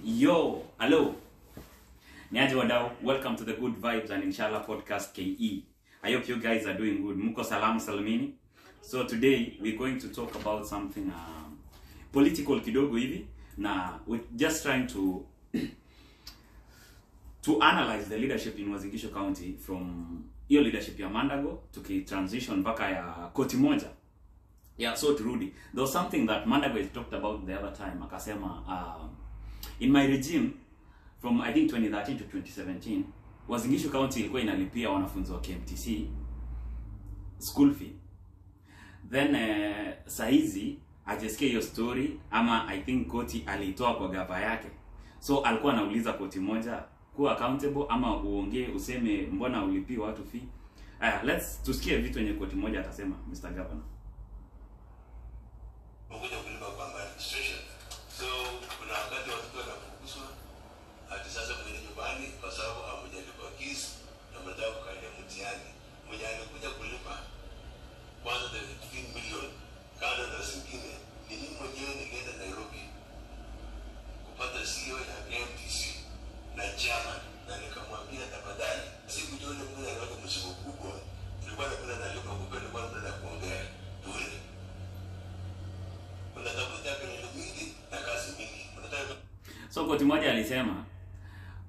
Yo, hello. Niaje wadau, welcome to the Good Vibes and Inshallah Podcast KE. I hope you guys are doing good. Muko salamu salamini. So today we're going to talk about something political kidogo hivi, na we're just trying to analyze the leadership in Uasin Gishu County from hiyo leadership ya Mandago tuki transition mpaka ya Koti Moja. Yeah, so turudi. There was something that Mandago talked about the other time. Akasema in my regime from I think 2013 to 2017, Uasin Gishu County ilikuwa inalipia wanafunzi wa KMTC school fee. Then saizi ajesikia hiyo story, ama I think Koti alitoa kwa gava yake. So alikuwa anauliza Koti Moja kuwa accountable ama uongee useme mbona ulipii watu fee. Let's tusikie vitu yenye Koti Moja atasema, Mr. Governor. Kuja kulipa kwa registration. So kuna wakati watoto wanafukuzwa hadi sasa kwenye nyumbani kwa sababu hamjalipa fees na mnataka kukalia mtihani. Mwenye alikuja kulipa kwanza the 15 million kando na zingine, ni mimi mwenyewe nilienda Nairobi kupata CEO ya KMTC na chairman, na nikamwambia tafadhali, sikujua yule mtu aliweka mzigo kubwa, nilikuwa napenda nalipa, kumbe nilikuwa napenda kuongea bure. Unatafuta kelele mingi na kazi mingi. Unataka. So Koti Moja alisema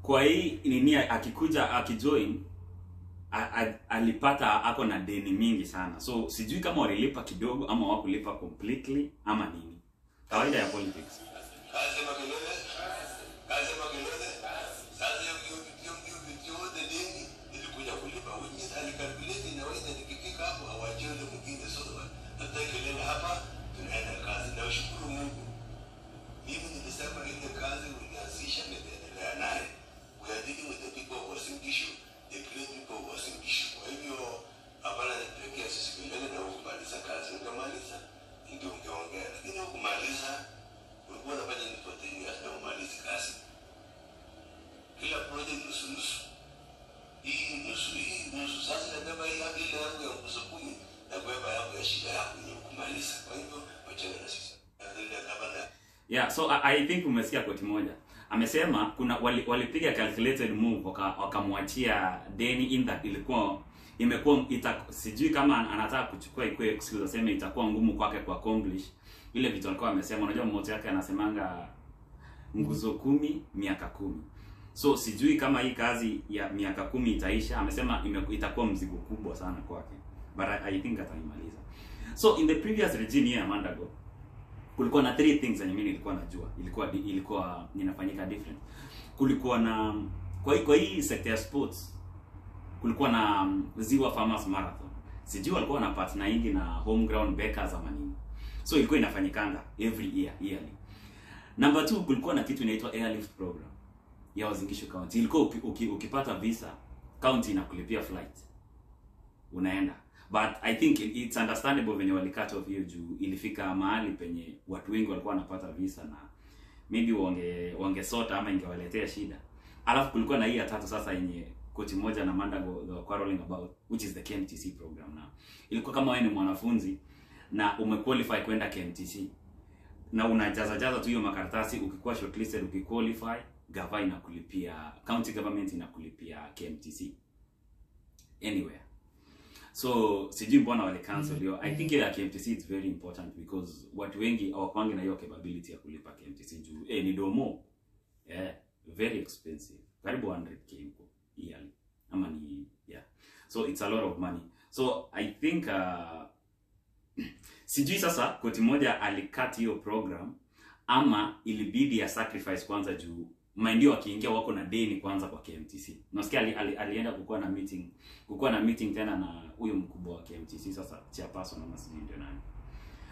kwa hii nini akikuja akijoin alipata ako na deni mingi sana. So sijui kama walilipa kidogo ama hawakulipa completely ama nini. Kawaida ya politics. Kazi makelele, kazi makelele. Sasa hiyo hiyo hiyo yote deni nilikuja kulipa. Which means alicalculate na wewe nikifika hapo hawajui yule mwingine, so nataka kelele hapa, tunaenda kazi. Na ushukuru Mungu. Mimi nilisema ile kazi ulianzisha nitaendelea naye. We are dealing with the people of Uasin Gishu, the great people of Uasin Gishu. Kwa hivyo hapana nipelekea sisi kelele na hukumaliza kazi. Ungemaliza ndio ungeongea, lakini hukumaliza. Ulikuwa unafanya nini for 10 years na umalizi kazi? Kila project nusu nusu. Hii nusu, hii nusu. Sasa nabeba hii yangu, ile yangu ya nguzo 10 na kubeba yangu ya shida yako ni kumaliza. Kwa hivyo wachana na sisi. Ile gavana. Yeah, so I think umesikia Koti Moja. Amesema kuna walipiga calculated move wakamwachia deni in that ilikuwa imekuwa sijui kama anataka kuchukua ikuwe excuse aseme itakuwa ngumu kwake ku accomplish ile vitu alikuwa amesema. Unajua mmoja yake anasemanga nguzo 10 miaka 10. So sijui kama hii kazi ya miaka 10 itaisha. Amesema itakuwa mzigo kubwa sana kwake, but I think ataimaliza. So in the previous regime ya Mandago kulikuwa na 3 things yenye mimi nilikuwa najua ilikuwa inafanyika different. Kulikuwa na kwa hii sector ya sports kulikuwa na Ziwa Farmers Marathon. Sijui walikuwa na partner nyingi na Home Ground Bakers ama nini. So ilikuwa inafanyikanga every year, yearly. Number 2, kulikuwa na kitu inaitwa airlift program ya Uasin Gishu County. Ilikuwa ukipata visa, county inakulipia flight. Unaenda. But I think it's understandable venye wali cut off hiyo juu ilifika mahali penye watu wengi walikuwa wanapata visa na maybe wangesota ama ingewaletea shida. Alafu kulikuwa na hii ya tatu sasa yenye Koti Moja na Mandago they were quarreling about, which is the KMTC program now. Ilikuwa kama wewe ni mwanafunzi na umequalify kwenda KMTC na unajaza jaza tu hiyo makaratasi, ukikuwa shortlisted, ukiqualify, gava inakulipia, county government inakulipia KMTC anywhere. So sijui mbona wale cancel hiyo. I think ile ya KMTC is very important because watu wengi hawakwangi na hiyo capability ya kulipa KMTC juu ni domo. Yeah, very expensive. Karibu 100K huko yearly. Ama ni yeah. So it's a lot of money. So I think sijui sasa Koti Moja alicut hiyo program ama ilibidi ya sacrifice kwanza juu maindio wakiingia wako na deni kwanza kwa KMTC. Nasikia alienda kukuwa na meeting tena na huyo mkubwa wa KMTC sasa chairperson ama sijui ndio nani.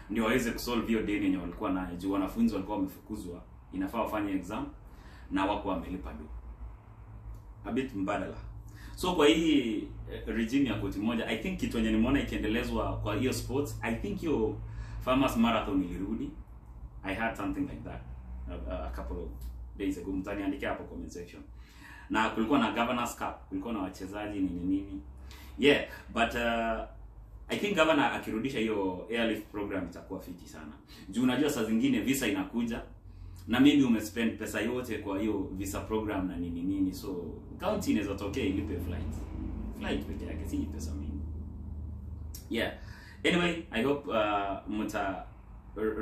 Ndio waweze kusolve hiyo deni yenye walikuwa nayo juu wanafunzi walikuwa wamefukuzwa, inafaa wafanye exam na wako wamelipa do. A bit mbadala. So kwa hii regime ya Koti Moja, I think kitu yenye nimeona ikiendelezwa kwa hiyo sports, I think hiyo Farmers Marathon ilirudi. I had something like that a couple of days ago. Mtaniandikia hapo comment section. Na kulikuwa na Governors Cup, kulikuwa na wachezaji nini nini. Yeah, but I think governor akirudisha hiyo airlift program itakuwa fiti sana. Juu unajua saa zingine visa inakuja na Na maybe umespend pesa yote kwa hiyo visa program na nini nini, so county inaweza tokea ilipe flight. Flight peke yake si pesa mingi. Yeah. Anyway, I hope mta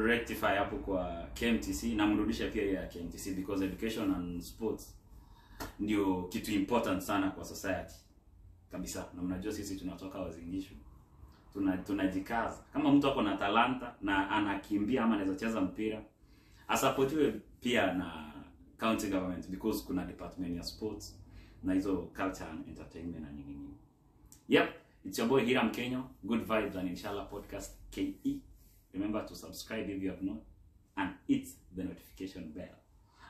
rectify hapo kwa KMTC na mrudishe pia ya KMTC, because education and sports ndio kitu important sana kwa society kabisa. Na mnajua sisi tunatoka Uasin Gishu, tunajikaza. Kama mtu ako na talanta na anakimbia ama anaweza cheza mpira, asapotiwe pia na county government, because kuna department ya sports na hizo culture and entertainment na nini nini. Yep, it's your boy Hiram Kenyo, Good Vibes and Inshallah Podcast KE. Remember to subscribe if you have not, and hit the notification bell.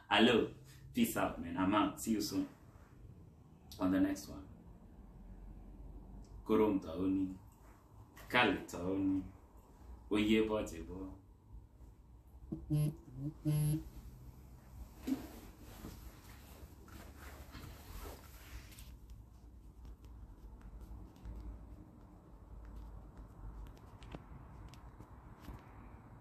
Hello, peace out, man. I'm out. See you soon on the next one. Korom taoni, kali taoni, oye bo.